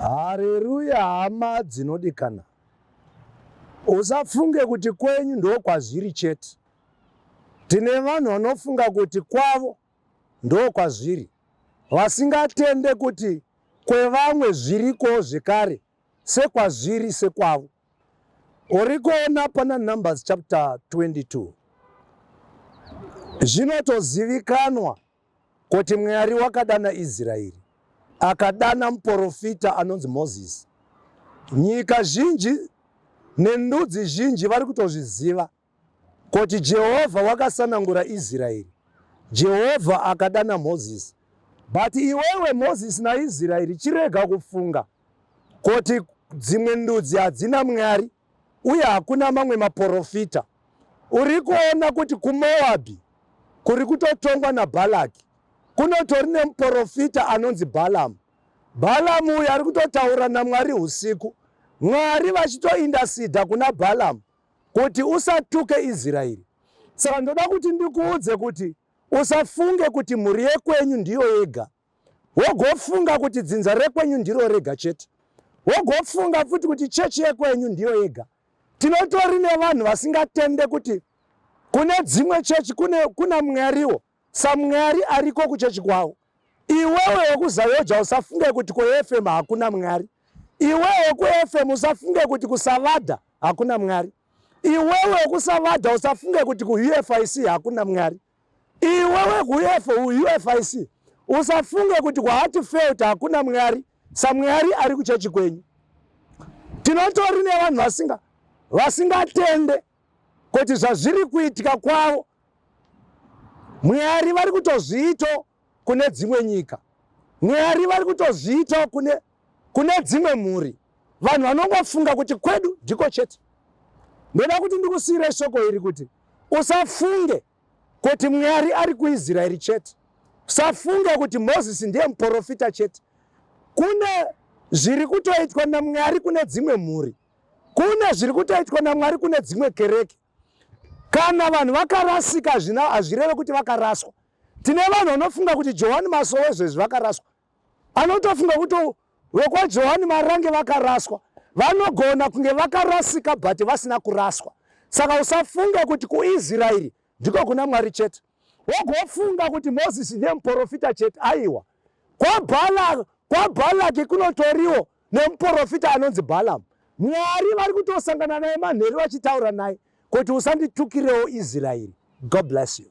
Hareruya hama dzinodikana. Usafunge kuti kwenyu ndokwazviri chete. Tine vanhu vanofunga kuti kwavo ndokwazviri, vasingatende kuti kwevamwe zvirikowo zvekare sekwazviri sekwavo. Uri kuona pana Numbers chapter 22 zvinotozivikanwa kuti Mwari wakadana Israeri, akadana muporofita anonzi Mozisi. Nyika zhinji nendudzi zhinji vari kutozviziva kuti Jehovha wakasanangura Israeri. Jehovha akadana Mozisi. But iwewe Mozisi naIsraeri chirega kufunga kuti dzimwe ndudzi hadzina Mwari uye hakuna mamwe maporofita. Uri kuona kuti kuMoabhi kuri kutotongwa naBhalaki kunotori nemuporofita anonzi Bhalamu. Bhalamu uyu ari kutotaura naMwari usiku, Mwari vachitoindasida kuna Bhalamu kuti usatuke Israeri. Saka ndoda kuti ndikuudze kuti usafunge kuti mhuri yekwenyu ndiyo yega wogofunga kuti dzinza rekwenyu ndiro rega chete, wogofunga futi kuti chechi yekwenyu ndiyo yega. Tinotori nevanhu vasingatende kuti kune dzimwe chechi kune kuna Mwariwo saMwari ariko kuchechi kwavo. Iwewe wekuZayoja usafunge kuti kuFM hakuna Mwari. Iwewe wekuFM usafunge kuti kuSavadha hakuna Mwari. Iwewe wekuSavadha usafunge kuti kuUFIC hakuna Mwari. Iwe wekuUFIC usafunge kuti kuHatfield hakuna Mwari, saMwari ari kuchechi kwenyu. Tinotori nevanhu vasinga vasingatende kuti zvazviri kuitika kwavo Mwari vari kutozviitawo kune dzimwe nyika. Mwari vari kutozviitawo kune kune dzimwe mhuri. Vanhu vanongofunga kuti kwedu ndiko chete. Ndoda kuti ndikusiire shoko iri kuti usafunge kuti Mwari ari kuIsraeri chete. Usafunge kuti Mozisi ndiye muprofita chete. Kune zviri kutoitwa naMwari kune dzimwe mhuri. Kune zviri kutoitwa naMwari kune dzimwe kereke. Kana vanhu vakarasika hazvina hazvireve kuti vakaraswa. Tine vanhu vanofunga kuti Johani Masowe zvezvi vakaraswa. Anotofunga kuti vekwaJohani Marange vakaraswa. Vanogona kunge vakarasika but vasina kuraswa. Saka usafunge kuti kuIsraeri ndiko kuna Mwari chete. Wogofunga kuti Mozisi ndiye muprofita chete. Aiwa. KwaBhalaki kunotoriwo nemuprofita anonzi Balaam. Mwari vari kutosangana naye manheru vachitaura naye kuti usanditukirewo Israeri. God bless you.